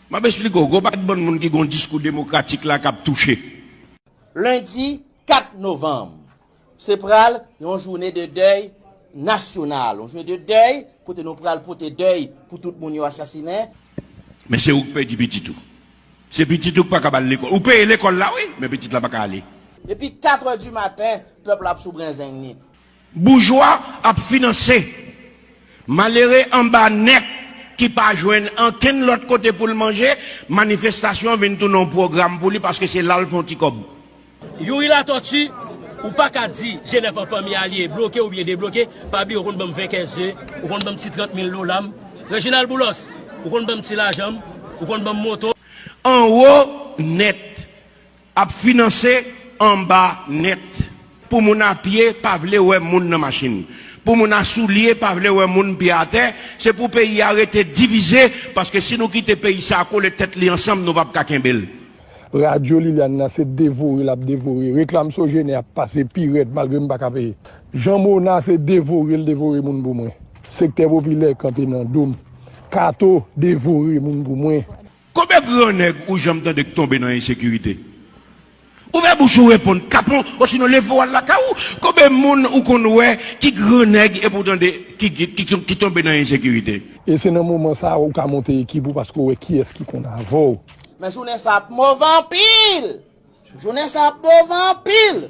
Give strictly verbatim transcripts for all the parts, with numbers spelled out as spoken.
M ap esplike w, gen yon pakèt bann moun ki gen yon diskou demokratik la k ap touche. Lendi kat novanm, se pral yon jounen de dèy nasyonal, yon jounen de dèy kote nou pral pote dèy pou tout moun yo asasinen. Men se ou k pèdi pitit ou. Se pitit ou k pa kab al lekòl. Ou peye lekòl la, wi, men pitit la pa ka ale. Depi katrè di maten, pèp la ap sou brenzeng li. Boujwa ap finanse malere anba nèt ki pa jwenn ankenn lòt kote pou l manje, manifestasyon vin tounen yon pwogram pou li paske se la l fè yon ti kòb. Youri Latòti, ou pa ka di Jenèf an fanmi a li ye, bloke oubyen debloke, pa bliye ou konn ban m ven kè ze, ou konn ban m ti trant mil dola m. Reginald Boulos, ou konn ban m ti lajan m, ou konn ban m moto. Anwo nèt ap finanse anba nèt. Pou moun a pye pa vle wè moun nan machin. Pou moun a soulye pa vle wè moun pye atè. Se pou peyi a rete divize, paske si nou kite peyi sa a kole tèt li ansanm, nou p ap ka kenbe l. Radyo Liliane nan se devore l ap devore. Reklam Sogener ap pase pi rèd malgre m pa ka peye. Jan Mona se devore l devore moun pou mwen. Sektè popilè kanpe nan do m. Kato devore moun pou mwen. Konbyen gran nèg ou janm tande k tonbe nan ensekirite? Ouvè bouch ou reponn, kapon, osinon leve w al lakay ou. Konbyen moun ou konn wè ki gran nèg epi w tande ki, ki, ki, ki tonbe nan ensekirite? E se nan moman sa a ou ka monte ekip ou paske w wè kiyès ki konn avè w. Men jounen sa ap move anpil! Jounen sa ap move anpil!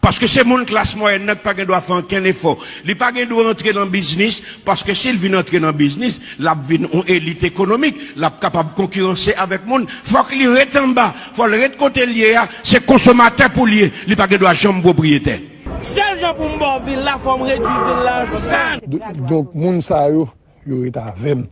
Paske se moun klas mwayèn nan ki pa gen dwa fè ankenn efò. Li pa gen dwa antre nan biznis, paske si l vin antre nan biznis, l ap vin yon elit ekonomik, l ap kapab konkiranse avèk moun. Fòk li ret anba, fò l ret kote l ye a, se konsomatè pou l ye, li pa gen dwa janm pwopriyetè. Sèl jan pou m ba w vil la, fò m redwi vil la an sann. Donk, moun sa yo, yo ret avè m.